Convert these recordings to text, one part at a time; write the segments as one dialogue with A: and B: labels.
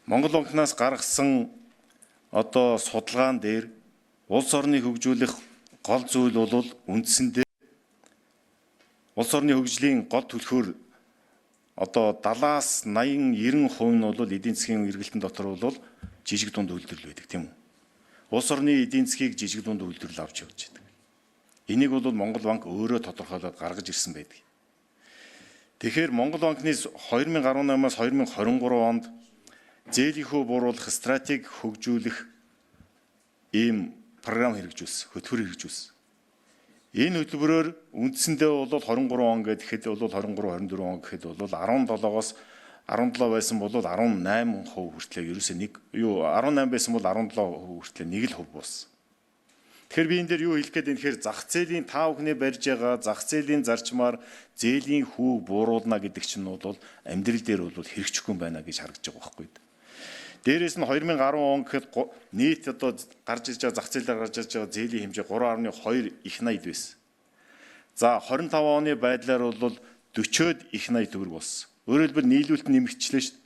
A: Монгол банкнаас гаргасан одоо судалгаан дээр улс орныг хөгжүүлэх гол зүйл бол үндсэндээ улс орны хөгжлийн гол түлхүүр одоо 70-аас 80 90% нь бол эдийн засгийн эргэлтэн дотор бол жижиг дунд үйлдвэрлэл байдаг, тийм үү? Улс орны эдийн засгийг жижиг дунд үйлдвэрлэл авч явж байдаг. Энийг бол Монгол банк өөрөө тодорхойлоод гаргаж ирсэн байдаг. Тэгэхээр Монгол банкны 2018-аас 2023 онд зээлийн хүү бууруулах стратеги хөгжүүлэх ийм програм хэрэгжүүлсэн, хөтөлбөр хэрэгжүүлсэн. Энэ хөтөлбөрөөр үндсэндээ бол 23 он гэхэд бол 23 24 он гэхэд бол 17-оос 17 байсан бол 18% хүртлээр ерөөсөө нэг юу 18 байсан бол 17% хүртлээр нэг л хувь буусан. Тэгэхээр би энэ дээр юу хэлэх гээд байна гэхээр зах зээлийн та бүхний барьж байгаа зах зээлийн зарчмаар зээлийн хүүг бууруулна гэдэг чинь бол амьдрал дээр бол хэрэгжихгүй байна гэж харагдаж байгаа байхгүй. Дээрээс нь 2010 он гэхэд нийт одоо гарч ирж байгаа зах зээлээр гарч ирж байгаа зээлийн хэмжээ 3.2 их 80 байсан. За 25 оны байдлаар бол 40-од их 80 төгрөг болсон. Өөрөөр хэлбэл нийлүүлэлт нэмэгдчихлээ шүү дээ.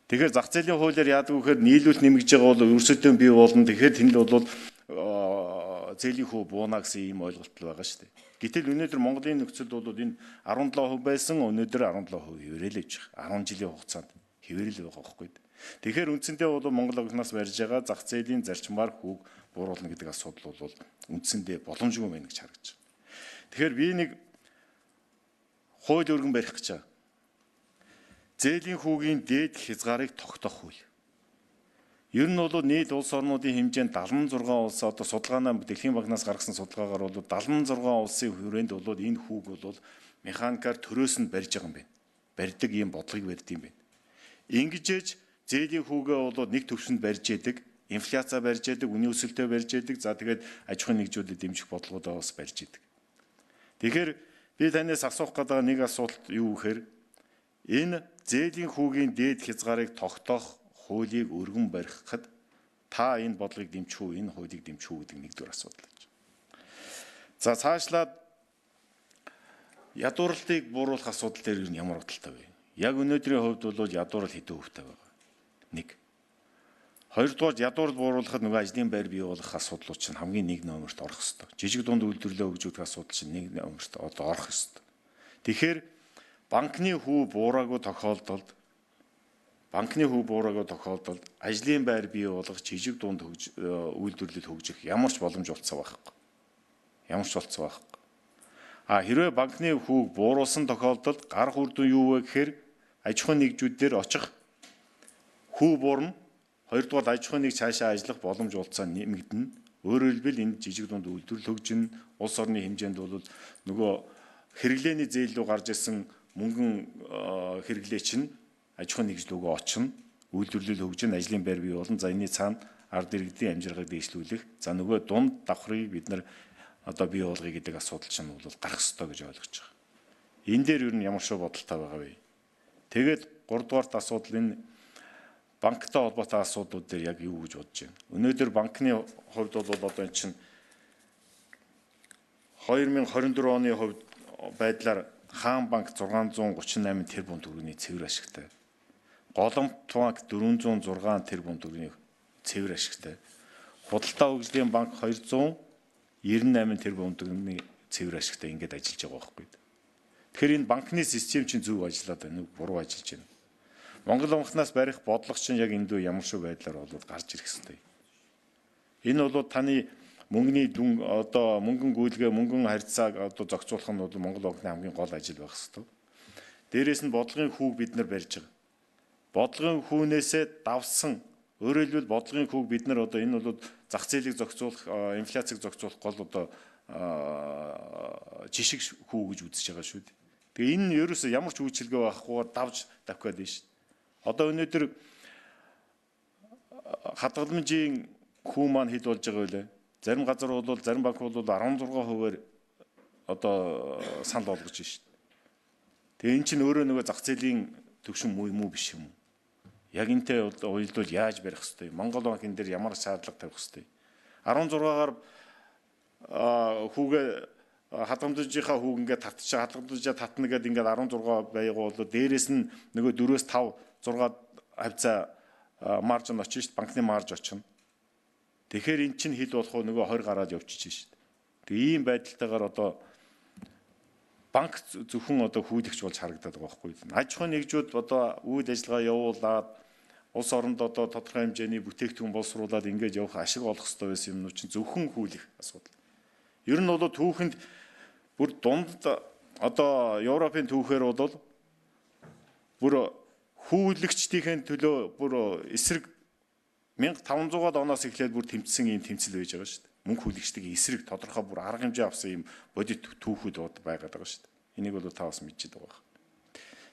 A: Тэгэхээр зах зээлийн хуулиар яадаг вэ гэхээр нийлүүлэлт нэмэгдэж байгаа бол өрсөлдөөн бий болно. Тэгэхээр тэнд бол зээлийн хүү бууна гэсэн ийм ойлголт байгаа шүү дээ. Гэтэл өнөөдөр Монголын нөхцөлд бол энэ 17% байсан, өнөөдөр 17% хэврээлж байгаа. 10 жилийн хугацаанд хэврэл байгаа байхгүй. Тэгэхээр үндсэндээ бол Монгол банкнаас барьж байгаа зах зээлийн зарчмаар хүүг бууруулна гэдэг асуудал бол үндсэндээ боломжгүй байна гэж харагдаж байна. Тэгэхээр би нэг хууль өргөн барих гэж байгаа. Зээлийн хүүгийн дээд хязгаарыг тогтоох хууль. Ер нь бол нийт улс орнуудын хэмжээнд 76 улс одоо судалгаанаа Дэлхийн банкнаас гаргасан судалгаагаар бол 76 улсын хүрээнд бол энэ хүүг бол механикаар төрөөс нь барьж байгаа юм байна. Барьдаг ийм бодлогыг барьд юм байна. Ингэж ээж зээлийн хүүгээ бол нэг төвшөнд барьж яадаг, инфляцаа барьж яадаг, үнийн өсөлтөө барьж яадаг. За тэгээд аж ахуйн нэгжүүдэд дэмжих бодлогоудаа бас барьж яадаг. Тэгэхээр би танаас асуух гэдэг нэг асуулт юу гэхээр энэ зээлийн хүүгийн дээд хязгаарыг тогтоох хуулийг өргөн барихад та энэ бодлогыг дэмжих үү, энэ хуулийг дэмжих үү гэдэг нэгдүгээр асуудал гэж. За цаашлаад ядуурлыг бууруулах асуудал дээр ямар бодолтой вэ? Яг өнөөдрийн хувьд бол ядуурл хэдэн хувьтай байгаа? Нэг. Хоёрдугаар ядуурл бууруулахад нөгөө ажлын байр бий болох асуудлууд чинь хамгийн нэг номерт орох ёстой. Жижиг дунд үйлдвэрлэлээ хөгжүүлэх асуудал чинь нэг номерт одоо орох ёстой. Тэгэхээр банкны хүү буураагүй тохиолдолд ажлын байр бий болгох жижиг дунд үйлдвэрлэл хөгжих ямар ч боломж болцоо байхгүй. Ямар ч болцоо байхгүй. А хэрвээ банкны хүүг бууруулсан тохиолдолд гарах үр дүн юу вэ гэхээр аж ахуйн нэгжүүд дээр очих хүү буурна. Хоёрдугаар аж ахуйн нэг цаашаа ажиллах боломж болцоо нэмэгдэнэ. Өөрөөр хэлбэл энэ жижиг дунд үйлдвэрлэл хөгжинэ. Улс орны хэмжээнд бол нөгөө хэрэглээний зээл рүү гарч ирсэн мөнгөн хэрэглээ чинь аж ахуйн нэгж лүүгээ очино, үйлдвэрлэл хөгжин, ажлын байр бий болно. За энэний цаана ард иргэдийн амжиргааг дээшлүүлэх, за нөгөө дунд давхрыг бид нар одоо бий болгоё гэдэг асуудал чинь бол гарах ёстой гэж ойлгож байгаа. Энэ дээр ер нь ямар шүү бодолтой байгаа вэ? Тэгээд гуравдугаарт асуудал энэ банктай холбоотой асуудлууд дээр яг юу гэж бодож байна? Өнөөдөр банкны хувьд бол одоо энэ чинь 2024 оны хувьд байдлаар Хаан банк 638 тэрбум төгрөгийн цэвэр ашигтай. Голомт банк 406 тэрбум төгрөгийн цэвэр ашигтай. Худалдаа хөгжлийн банк 298 тэрбум төгрөгийн цэвэр ашигтай ингээд ажиллаж байгаа байхгүй. Тэгэхээр энэ банкны систем чинь зөв ажиллаад байна уу, буруу ажиллаж байна? Монгол банкнаас барих бодлого чинь яг энэ дүү ямар шиг байдлаар болоод гарч ирэх ёстой. Энэ бол таны мөнгөний дүн одоо мөнгөн гүйлгээ, мөнгөн харьцааг одоо зохицуулах нь бол Монгол банкны хамгийн гол ажил байх ёстой. Дээрээс нь бодлогын хүүг бид нар барьж байгаа. Бодлогын хүүнээсээ давсан, өөрөөр хэлбэл бодлогын хүүг бид нар одоо энэ бол зах зээлийг зохицуулах, инфляцийг зохицуулах гол одоо жишг хүү гэж үзэж байгаа шүү дээ. Тэгээ энэ нь ерөөсөө ямар ч үйлчилгээ байхгүйгээр давж давхиад байна шүү дээ. Одоо өнөөдөр хадгаламжийн хүү маань хэд болж байгаа вэ? Зарим газар бол зарим банк бол 16%-аар одоо санал болгож байна шүү дээ. Тэгээ эн чинь өөрөө нөгөө зах зээлийн төвшин муу юм уу биш юм уу? Яг энтэй уялдуул яаж барих хэвтэй? Монгол банк энэ дээр ямар шаардлага тавих хэвтэй? 16-гаар хүүгээ хадгаламжийнхаа хүүг ингээд татчих, хадгаламжаа татна гэдэг ингээд 16 байгуу бол дээрээс нь нөгөө 4-өөс 5 6 хавцаа Margin очно шүү дээ. Банкны marge очно. Тэгэхээр эн чинь хил болох уу нөгөө 20 гараад явчихж шүү дээ. Тэгээ ийм байдалтайгаар одоо банк зөвхөн одоо хүүлэгч болж харагдаад байгаа байхгүй. Аж ахуйн нэгжүүд одоо үйл ажиллагаа явуулаад улс оронд одоо тодорхой хэмжээний бүтээгдэхүүн боловсруулад ингэж явах ашиг олох ёстой байсан юмнууд чинь зөвхөн хүүлэх асуудал. Ер нь бол түүхэнд бүр дунд одоо Европын түүхээр бол бүр хүүлэгчдийн төлөө бүр эсрэг 1500-аад оноос эхлээд бүр тэмцсэн ийм тэмцэл байж байгаа шүү дээ. Мөнгө хүлэгчдийн эсрэг тодорхой бүр арга хэмжээ авсан ийм бодит түүхүүд байгаад байгаа шүү дээ. Энийг бол та бас мэдчихэд байгаа.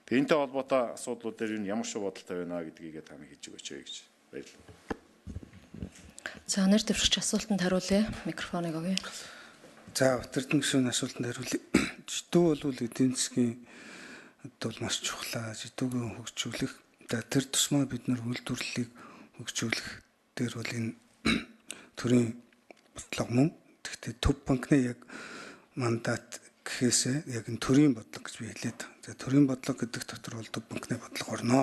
A: Тэгээ энэтэй холбоотой асуудлууд дээр юу ямар шиг бодолтой байна гэдгийг та нэг хэлж өгөөч гэж баярлалаа.
B: За нэр дэвшигч асуултанд хариулъя. Микрофоныг өгье.
C: За Батэрдэн гишүүн асуултанд хариулъя. Жидүү бол эдийн засгийн бол маш чухлаа. Жидүүгийн хөгжүүлэх. За тэр тусмаа бид нар үйлдвэрлэлийг хөгжүүлэх дээр бол энэ төрийн бодлого мөн. Тэгэхдээ Төв банкны яг мандат гэхээсээ яг энэ төрийн бодлого гэж би хэлээд байгаа. За төрийн бодлого гэдэг дотор бол Төв банкны бодлого орно.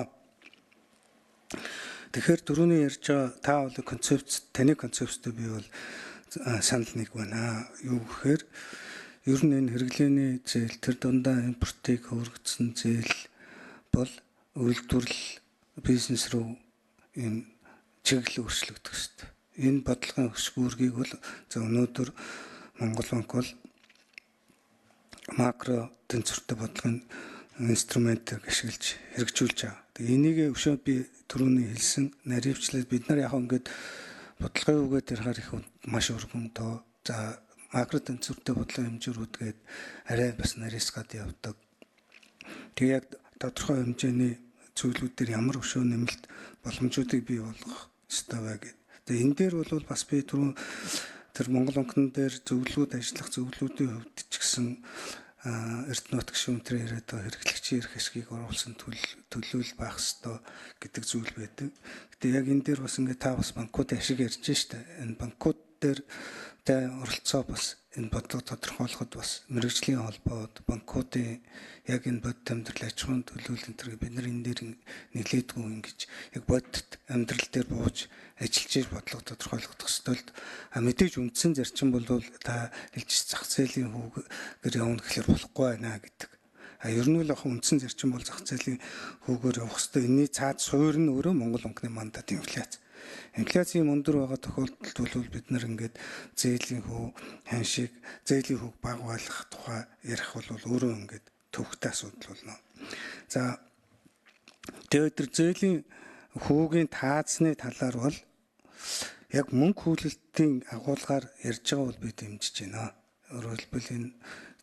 C: Тэгэхээр түрүүний ярьж байгаа та бол концепц, таны концепцтэй би бол санал нэг байна. Юу гэхээр ер нь энэ хэрэглээний зээл, тэр дундаа импортыг хөргөцсөн зээл бол үйлдвэрлэл бизнес рүү ийм чиглэл өөрчлөгдөх ёстой. Энэ бодлогын өсөх үүргийг бол за өнөөдөр Монгол банк бол макро тэнцвэртэй бодлогын инструментийг ашиглаж хэрэгжүүлж байгаа. Тэгээ энийг өшөө би түрүүний хэлсэн наривчлал бид нар яг ингээд бодлогын үгээд ярихаар их маш өргөн тоо. За макро тэнцвэртэй бодлогын хэмжүүрүүд гээд арай бас нарийсгаад явдаг. Тэгээ яг тодорхой хэмжээний зүйлүүд дээр ямар өшөө нэмэлт боломжуудыг бий болгох ёстой вэ гэдэг. Тэгээ энэ дээр бол бас би түрүүн тэр Монгол банкн дээр зөвлөлүүд ажиллах зөвлөлүүдийн хувьд ч гэсэн Эрдэнэт гишүүн тэр яриад байгаа хэрэглэгчийн эрх ашгийг оруулсан төлөөл байх ёстой гэдэг зүйл байдаг. Гэтэ яг энэ дээр бас ингээд та бас банкуудын ашиг ярьж штэ. Энэ банкуд дээр тэ оролцоо бас энэ бодлого тодорхойлоход бас мэргэжлийн холбоод банкуудын яг энэ бодит амьдрал аж ахуйн төлөөлөл энэ төр бид нар энэ дээр нэлээдгүй ингэж яг бодит амьдрал дээр бууж ажиллаж бодлого тодорхойлох ёстой л. А мэдээж үндсэн зарчим бол та хэлж зах зээлийн хүүгээр явна гэхлээр болохгүй байна гэдэг. А ер нь л яг үндсэн зарчим бол зах зээлийн хүүгээр явах ёстой. Энэний цаад суурь нь өөрөө Монгол банкны мандат инфляц. Инфляцийн өндөр байгаа тохиолдолд бол бид нар ингээд зээлийн хүү ханшиг, зээлийн хүүг бага байлгах тухай ярих бол өөрөө ингээд төвхтэй асуудал болно. За тэгээд тэр зээлийн хүүгийн таацны талаар бол яг мөнгө хүлэлтийн агуулгаар ярьж байгаа бол би дэмжиж байна. Өөрөөр хэлбэл энэ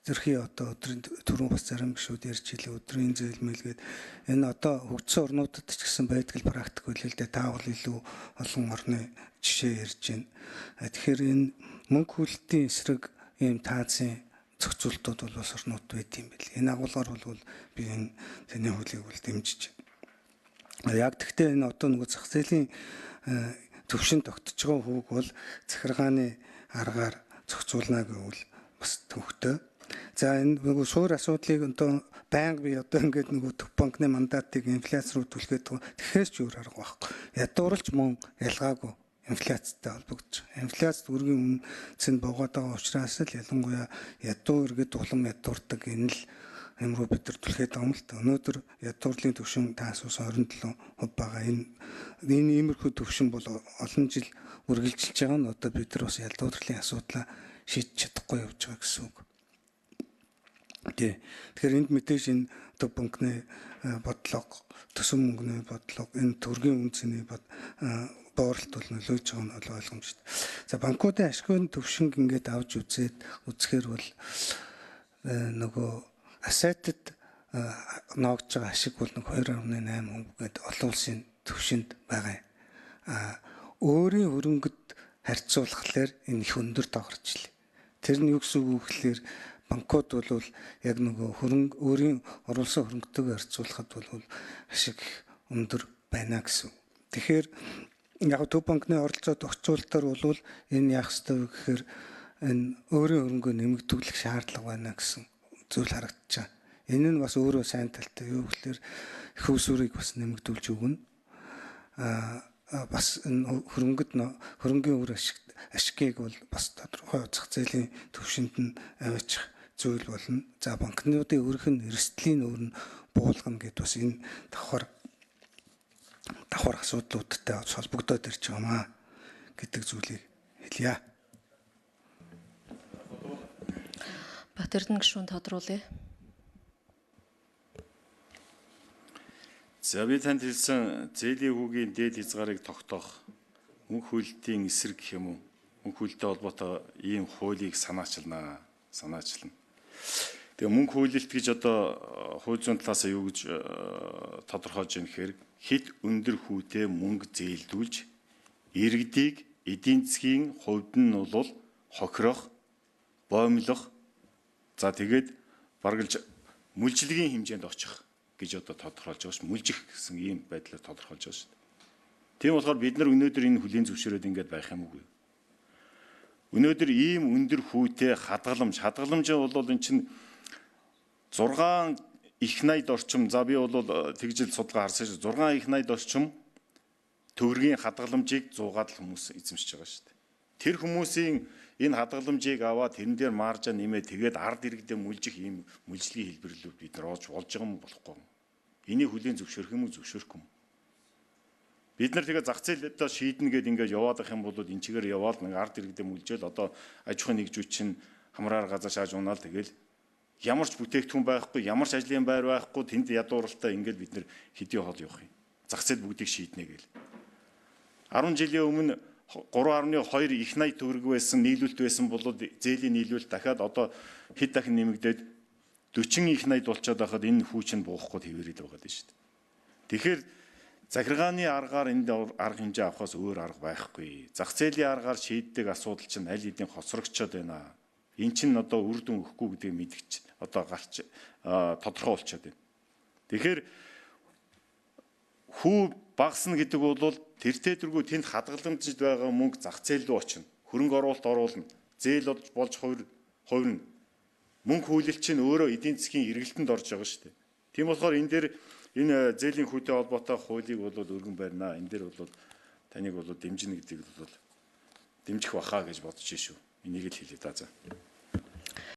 C: зэрхий одоо өдрийн түрүүн бас зарим гишүүд ярьж хэлээ өдрийн зээл мэлгээд энэ одоо хөгжсөн орнуудад ч гэсэн байдаг л практик байлээ л дээ. Та бол илүү олон орны жишээ ярьж байна. Тэгэхээр энэ мөнгө хүлэлтийн эсрэг ийм таазын зохицуултууд бол бас орнууд байд юм бэл. Энэ агуулгаар бол би энэ таны хуулийг бол дэмжиж байна. Яг тэгтээ энэ одоо нөгөө зах зээлийн төвшин тогтож байгаа хүүг бол захиргааны аргаар зохицуулна гэвэл бас төвхтэй. За энэ нөгөө суур асуудлыг одоо байнга би одоо ингээд нөгөө Төв банкны мандатыг инфляц руу түлхээд байгаа. Тэгэхээр ч өөр арга байхгүй. Ядууралч мөн ялгаагүй инфляцтай холбогдож байгаа. Инфляц дүүргийн үнэ богоод байгаа учраас л ялангуяа ядуу иргэд улам ядуурдаг энэ л юм руу бид нар түлхээд байгаа юм л та. Өнөөдөр ядуурлын түвшин та асуусан 27% байгаа. Энэ иймэрхүү түвшин бол олон жил үргэлжилж байгаа нь одоо бид нар бас ядуурлын асуудлаа шийдэж чадахгүй явж байгаа гэсэн үг. Тий. Тэгэхээр энд мэдээж энэ Төв банкны бодлого, төсөн мөнгөний бодлого, энэ төргийн үнцний бооролт бол нөлөөж байгаа нь бол ойлгомжтой. За банкуудын ашигын төвшинг ингээд авч үзээд үзэхээр бол нөгөө ассетд ноогдож байгаа ашиг бол нэг 2.8% гээд олон улсын төвшинд байгаа юм. А өөрийн хөрөнгөд харьцуулахлаар энэ их өндөр тоо гарч илээ. Тэр нь юу гэсэн үг вэ гэхээр банкуд бол яг нөгөө хөрөнгө өөрийн оруулсан хөрөнгөтэйгээ харьцуулахад бол ашиг өндөр байна гэсэн. Тэгэхээр яг Төв банкны оролцоо зохицуулалтаар бол энэ яах ёстой вэ гэхээр энэ өөрийн хөрөнгөө нэмэгдүүлэх шаардлага байна гэсэн зүйл харагдаж байгаа. Энэ нь бас өөрөө сайн талтай. Юу гэхээр их усүрийг бас нэмэгдүүлж өгнө. А бас энэ хөрөнгөд хөрөнгийн үр ашигыг бол бас тодорхой зах зээлийн түвшинд нь аваачих зүйл болно. За банкнуудын өрх нь эрсдлийн өөр нь буулгана гэд бас энэ давхар асуудлуудтай холбогдоод ирж байгаамаа гэдэг зүйлийг хэлье.
B: Бат Эрдэнэ гишүүн тодруулъя.
A: За би танд хэлсэн зээлийн хүүгийн дээд хязгаарыг тогтоох мөнх хөлтийн эсрэг гэх юм уу? Мөнх хөлтэй холбоотой ийм хуулийг санаачилнаа. Санаачилна. Тэгээ мөнгө хөлөлт гэж одоо хууль зүйн талаас юу гэж тодорхойлж байгаа гэхээр хэд өндөр хүүтэй мөнгө зээлдүүлж иргэдийг эдийн засгийн хувьд нь бол хохирох, боомлох, за тэгээд баргалж мүлжлэгийн хэмжээнд очих гэж одоо тодорхойлж байгаа ш. Мүлжих гэсэн ийм байдлаар тодорхойлж байгаа ш. Тийм болохоор бид нар өнөөдөр энэ хүлийн зөвшөөрөөд ингээд байх юм уу? Өнөөдөр ийм өндөр хүүтэй хадгаламж бол эн чинь 6 их 80 орчим, за би бол тэгжил судалгаа харсан шүү. 6 их 80 орчим төгрөгийн хадгаламжийг 100-аад л хүмүүс эзэмшиж байгаа шүү дээ. Тэр хүмүүсийн энэ хадгаламжийг аваад тэрэн дээр маржа нэмээ тэгээд ард иргэдээ мүлжих ийм мүлжлэгийн хэлбэрлүүд бид нар олж болж байгаа юм болохгүй. Энийг хүлийн зөвшөөрөх юм уу, зөвшөөрөхгүй юм. Бид нар тэгээ зах зээл одоо шийднэ гэд ингээд яваад ах юм бол энэ чигээр яваал нэг ард иргэдээ мүлжээл одоо аж ахуйн нэгжүүд чинь хамраар газар шааж унаал тэгэл ямар ч бүтээгдэхүүн байхгүй, ямар ч ажлын байр байхгүй, тэнд ядууралтай ингээд бид нэр хэдий хол явах юм. Зах зээл бүгдийг шийднэ гээл. 10 жилийн өмнө 3.2 их 80 төгрөг байсан, нийлүүлэлт байсан бол зээлийн нийлүүлэлт дахиад одоо хэд дахин нэмэгдээд 40 их 80 болчиход байхад энэ хүү чинь буухгүй хэвээрэл байгаа юм шүү дээ. Тэгэхээр захиргааны аргаар энд арга хэмжээ авахаас өөр арга байхгүй. Зах зээлийн аргаар шийддэг асуудал чинь аль хэдийн хоцрогчод байна. Эн чинь одоо үр дүн өгөхгүй гэдгийг мэдгч одоо гарч тодорхой болчиход байна. Тэгэхээр хүү багасна гэдэг бол тэртээ тэргүй тэнд хадгаламжид байгаа мөнгө зах зээл рүү очино. Хөрөнгө оруулалт оруулна. Зээл болж хувирна. Мөнгө хүүлэлт чинь өөрөө эдийн засгийн эргэлтэнд орж байгаа шүү дээ. Тийм болохоор энэ дээр энэ зээлийн хүүтэй холбоотой хуулийг бол өргөн барина. Энэ дээр бол таныг бол дэмжинэ гэдгийг бол дэмжих баха гэж бодож шүү. Энийг л хэлье да за.